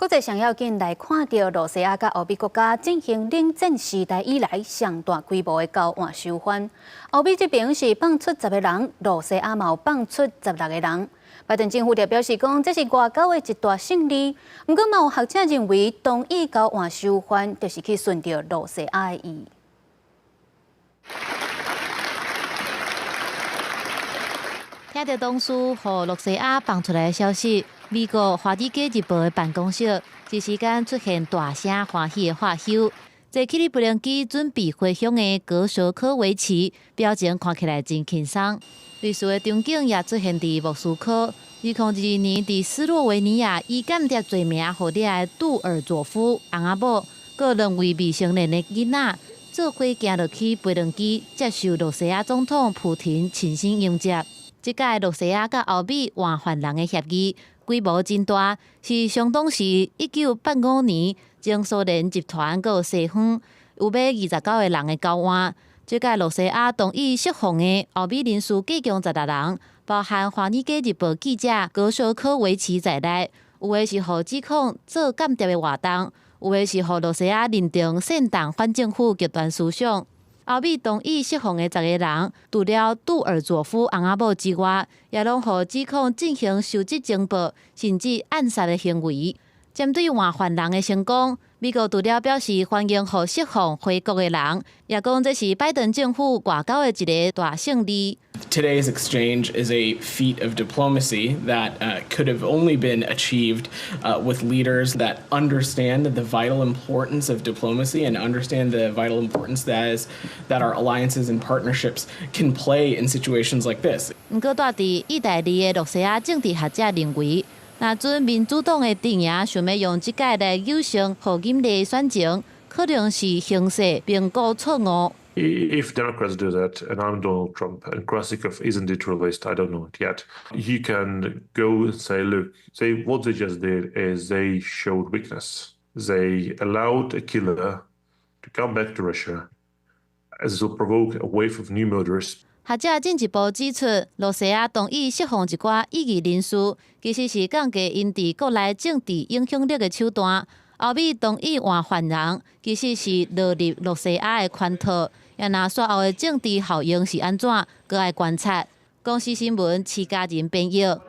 國際上要緊來看著露西亞佮歐美國家進行冷戰時代以來上大規模的交換囚犯。歐美這邊是放出10個人，露西亞嘛有放出16個人。拜登政府就表示講，這是外交的一大勝利。毋過嘛有學者認為，同意交換囚犯，就是去順著露西亞的意。聽著當初予露西亞放出來的消息，美國《華爾街日報》的辦公室一時間出現大聲歡喜的喝岫。坐起佇無人機準備回鄉的格什科維奇，表情看起來真輕鬆。類似的場景也出現佇莫斯科。2022年，佇斯洛維尼亞以間諜罪名予掠的杜爾佐夫翁仔某，閣兩位未成年的囡仔，做伙行落去飛輪機接受露西亞總統普廷親身迎接。這擺露西亞佮歐美換犯人的協議規模真大，是相當是1985年前蘇聯集團佮西方有欲29個人的交換。這擺露西亞同意釋放的歐美人士計共16人，包含《華爾街日報》記者格什科維奇在內，有的是予指控做間諜的活動，有的是予露西亞認定煽動反政府極端思想。歐美同意釋放的10個人，除了杜爾佐夫翁仔某之外，也攏予指控進行收集情報，甚至暗殺的行為。針對換犯人的成功，美國除了表示歡迎予釋放回國的人，也講這是拜登政府外交的一個大勝利。 Today's exchange is a feat of diplomacy that could have only been achieved with leaders that understand the vital importance of diplomacy and understand the vital importance that our alliances and partnerships can play in situations like this. 毋過，蹛佇意大利的露西亞政治學者認為，若準民主黨的陣營想欲用這擺來誘勝賀錦麗選情，可能是形勢評估錯誤。 If Democrats do that, and I'm Donald Trump, and Krasikov is indeed released, I don't know it yet, you can go and say, "Look, what they just did is they showed weakness. They allowed a killer to come back to Russia, as this will provoke a wave of new murders." 學者進一步指出，露西亞同意釋放一寡異議人士，其實是降低𪜶佇國內政治影響力的手段。歐美同意換犯人，其實是落入露西亞的圈套。也若煞後的政治效應是按怎，閣愛觀察。公視新聞，徐家仁編譯。